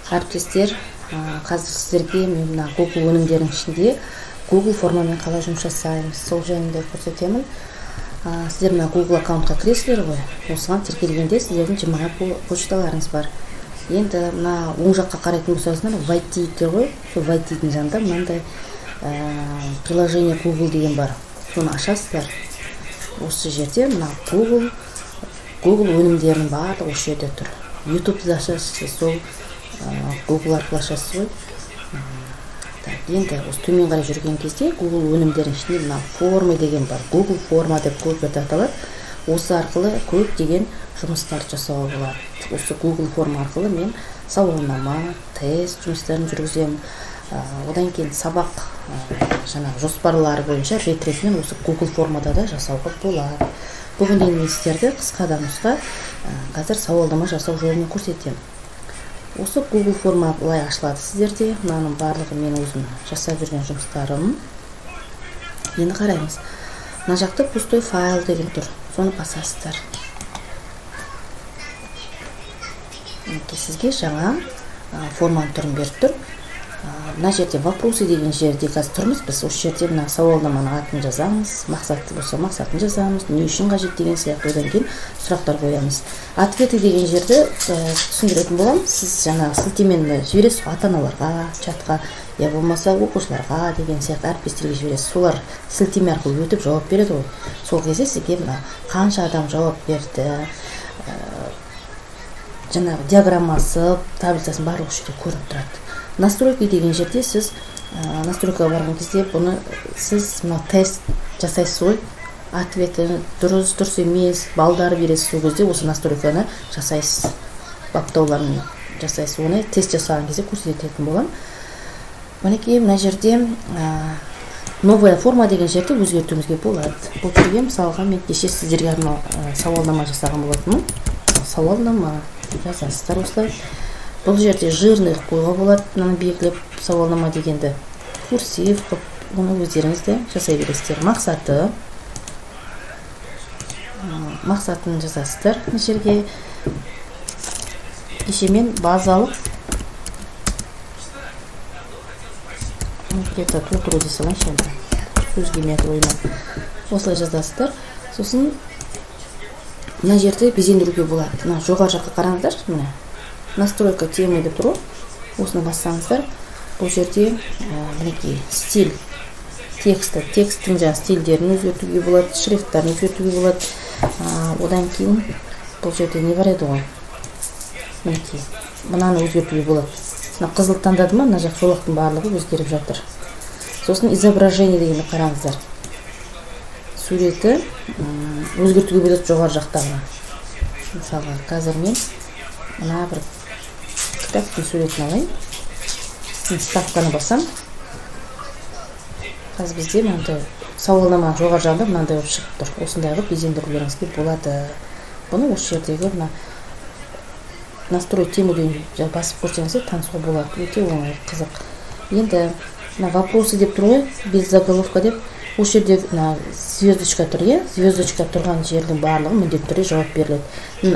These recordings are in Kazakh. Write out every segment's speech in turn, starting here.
Әріптестер, қазір сіздерге мен мына Google өнімдерінің ішінде Google формамен қалай жұмыс жасаймыз, сол жайында көрсетемін. Сіздер мына Google аккаунтқа кіресіздер ғой, осыған тіркелгенде сіздердің Gmail почталарыңыз бар. Енді мына оң жаққа қарайтын болсаңыздар, «Войти» тұр ғой, сол «Войти»дің жанында мынандай приложение Google деген бар, соны ашасыздар. Осы жерде мына Google өнімдерінің барлығы осы жерде тұр. YouTube-ты да ашасыз, сол Google арқылы ашасыз ғой. Так, енді осы төмен қарай жүрген кезде Google өнімдерінің ішінде мына форма деген бар, Google форма деп көп жерде аталады. Осы арқылы көптеген жұмыстарды жасауға болады. Осы Google форма арқылы мен сауалнама, тест жұмыстарын жүргіземін. Одан кейін сабақ жаңағы жоспарлары бойынша рет ретімен осы Google формада да жасауға болады. Бүгін енді мен сіздерді қысқа да нұсқа қазір сауалнама жасау жолын көрсетемін. Осы Google форма былай ашылады сіздерде. Мынаның барлығы мен өзім жасап жүрген жұмыстарым. Енді қараймыз, мына жақта «Пустой файл» деген тұр, соны басасыздар. Мінекей, сізге жаңа форманың түрін беріп тұр. Мына жерде «Вопросы» деген жерде қазір тұрмыз біз. Осы жерде мына сауалнаманың атын жазамыз, мақсатты болса, мақсатын жазамыз, не үшін қажет деген сияқты. Одан кейін сұрақтар қоямыз. «Ответы» деген жерді түсіндіретін боламын. Сіз жаңағы сілтемені жібересіз ғой ата аналарға чатқа, я болмаса оқушыларға деген сияқты, әріптестерге жібересіз. Солар сілтеме арқылы өтіп жауап береді ғой. Сол кезде сізге мына қанша адам жауап берді, жаңағы диаграммасы, таблицасының барлығы осы жерде көрініп тұрады. «Настройки» деген жерде сіз настройкаға барған кезде бұны сіз мына тест жасайсыз ғой, ответі дұрыс, дұрыс емес, балдар бересіз. Сол кезде осы настройканы жасайсыз, баптауларын жасайсыз. Оны тест жасаған кезде көрсететін боламын. Мінекей, мына жерде «Новая форма» деген жерде өзгертуімізге болады. Бұл жерге, мысалға, мен кеше сіздерге арнау сауалнама жасаған болатынмын. Сауалнама жазасыздар осылай. Бұл жерде жирный қылып қоюға болады мынаны белгілеп, сауалнама дегенді курсив қылып, оны өздеріңіз де жасай бересіздер. Мақсатын жазасыздар мына жерге. Кеше мен базалық анкета толтыру дей салайыншы, енді сөз келмей жатыр ойыма. Осылай жазасыздар. Сосын мына жерде безендіруге болады. Мына жоғары жаққа қараңыздаршы, міне, «Настройка темы» деп тұр ғой, осыны бассаңыздар, бұл жерде мінекей, стиль тексті, тексттің жаңағы стильдерін өзгертуге болады, шрифттарын өзгертуге болады. Одан кейін бұл жерде не бар еді ғой, мінекей, мынаны өзгертуге болады. Мына қызыл таңдады ма, мына жақ жолақтың барлығы өзгеріп жатыр. Сосын «Изображение» дегенді қараңыздар, суреті өзгертуге болады жоғары жақтағы. Мысалға, қазір мен мына бір кітаптың суретін алайын. Мен вставканы басам. Қазір бізде мынандай сауалнама жоғары жағында мынандай болып шығып тұр. Осындай қылып безендірулеріңізге болады. Бұны осы жердегі мына «Настроить тему» деген басып көрсеңіздер, танысуға болады, өте оңай, қызық. Енді мына «Вопросы» деп тұр ғой, «Без заголовка» деп. Осы жерде мына звездочка тұр, иә, звездочка тұрған жердің барлығы міндетті түрде жауап беріледі.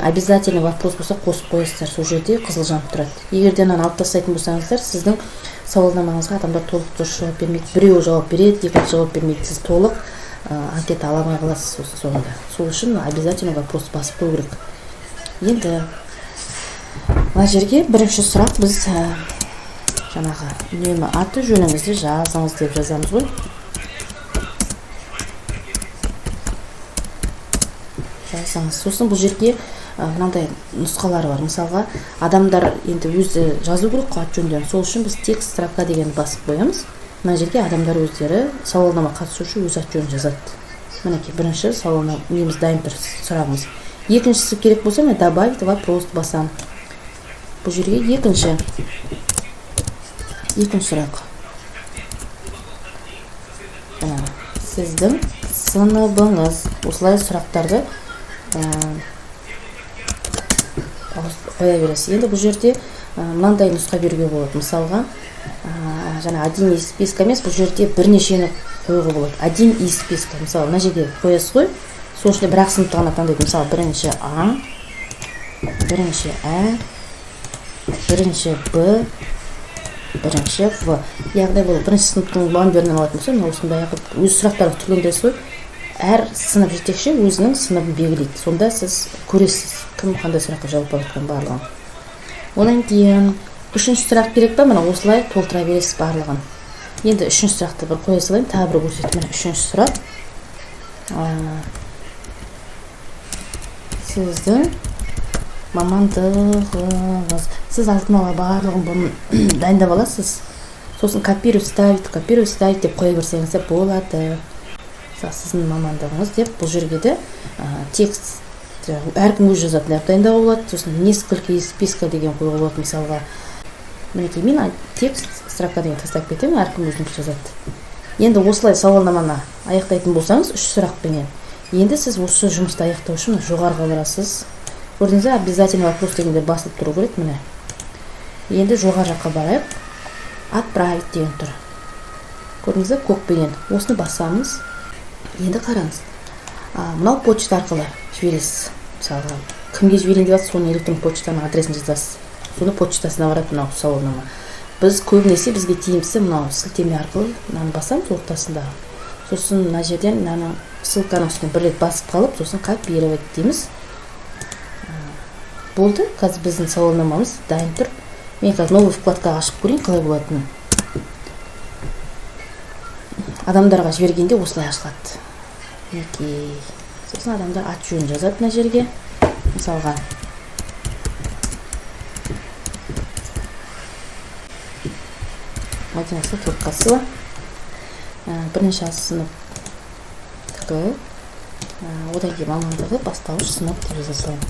Обязательно вопрос болса, қосып қоясыздар, сол жерде қызыл жанып тұрады. Егер де мынаны алып тастайтын болсаңыздар, сіздің сауалнамаңызға адамдар толық дұрыс жауап бермейді. Біреуі жауап береді, екінші жауап бермейді, сіз толық анкета ала алмай қаласыз сосын соңында. Сол үшін обязательно вопрос басып қою керек. Енді мына жерге бірінші сұрақ, біз жаңағы үнемі аты жөніңізді жазыңыз деп жазамыз ғой. Жазыңыз. Сосын бұл жерге мынандай нұсқалар бар. Мысалға, адамдар енді өзі жазу керек қой аты жөндерін. Сол үшін біз «Текст строка» дегенді басып қоямыз. Мына жерге адамдар өздері, сауалнама қатысушы өз аты жөнін жазады. Мінекей, бірінші сауалнама неміз дайын тұр, сұрағымыз. Екіншісі керек болса, мен «Добавить вопрос» басамын. Бұл жерге екінші сұрақ: сіздің сыныбыңыз. Осылай сұрақтарды қоя бересіз. Енді бұл жерде мынандай нұсқа беруге болады. Мысалға, жаңа «Один из списка» емес, бұл жерде бірнешені қоюға болады. «Один из списка», мысалы, мына жерге қоясыз ғой, сол ішінде бір ақ сыныпты ғана таңдайды. Мысалы, бірінші А, бірінші Ә. Бірінші Б, бірінші В. Яғни бұл бірінші сыныптың мұғалімдерінен алатын болса, мына осындай қылып өз сұрақтарын түрлендіресіз ғой. Әр сынып жетекші өзінің сыныбын белгілейді. Сонда сіз көресіз, кім қандай сұраққа жауап беріп жатқанын барлығын. Одан кейін үшінші сұрақ керек па? Мына осылай толтыра бересіз барлығын. Енді үшінші сұрақты бір қоя салайын, тағы бір көрсетіп. Міне үшінші сұрақ. Сіздің мамандығыңыз. Сіз алдын ала барлығын бұны дайындап аласыз. Сосын копировать, ставить, копировать, ставить деп қоя берсеңіз де болады. Мысалы, сіздің мамандығыңыз деп бұл жерге де текст әркім өзі жазатын деп дайындауға болады. Сосын несколько из списка деген қоюға болады мысалға. Мінекей мен текст строка деген тастап кетемін, әркім өзінше жазады. Енді осылай сауалнаманы аяқтайтын болсаңыз үш сұрақпенен. Енді сіз осы жұмысты аяқтау үшін жоғарыға барасыз. Көрдіңіз бе, обязательно вопрос дегендер басылып тұру керек міне. Енді жоғары жаққа барайық. Отправить деген тұр. Көрдіңіз бе, көкпенен. Осыны басамыз. Енді қараңыз. Мынау почта арқылы жібересіз. Мысалға, кімге жіберейін деп жатсыз, соның электронды почтаның адресін жазасыз. Соны почтасына барады мынау сауалнама. Біз көбінесе бізге тиімдісі мынау сілтеме арқылы мынаны басамыз ортасындағы. Сосын мына жерден мынаны ссылканың үстіне бір рет басып қалып, сосын копировать дейміз. Болды, қазір біздің сауалнамамыз дайын тұр. Мен қазір новый вкладкаға ашып көрейін қалай болатынын. Адамдарға жібергенде осылай ашылады. Мінекей. Сосын адамдар ат жөнін жазады мына жерге. Мысалға, Мадина Сатылқасова, бірінші сыныптікі, одан кейін мамандығы бастауыш сынып деп жаза салайын.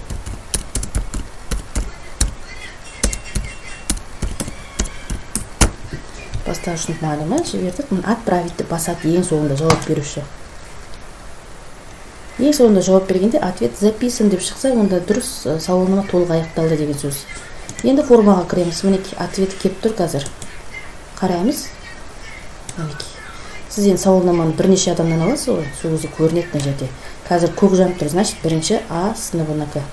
Бастауыш сынып мұғалімі жібердік. Міне отправить деп басады ең соңында жауап беруші. Ең соңында жауап бергенде ответ записан деп шықса, онда дұрыс, сауалнама толық аяқталды деген сөз. Енді формаға кіреміз. Мінекей ответ келіп тұр қазір. Қараймыз. Мінекей. Сіз енді сауалнаманы бірнеше адамнан аласыз ғой, сол кезде көрінеді мына жерде. Қазір көк жанып тұр, значит бірінші А сыныбынікі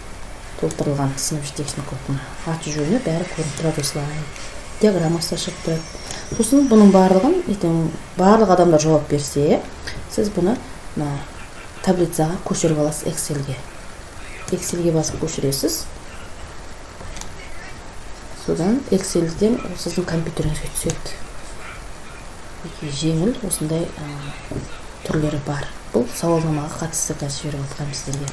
толтырылған, сынып жетекшісінің көк. Аты жөні бәрі көрініп тұрады осылай. Диаграммасы да шығып тұрады. Сосын бұның барлығын ертең барлық адамдар жауап берсе, сіз бұны мына таблицаға көшіріп аласыз Excelге. Excelге басып көшіресіз. Содан Excelден ол сіздің компьютеріңізге түседі. Өте жеңіл осындай түрлері бар. Бұл сауалнамаға қатысты қазір жіберіп жатқаным сіздерге.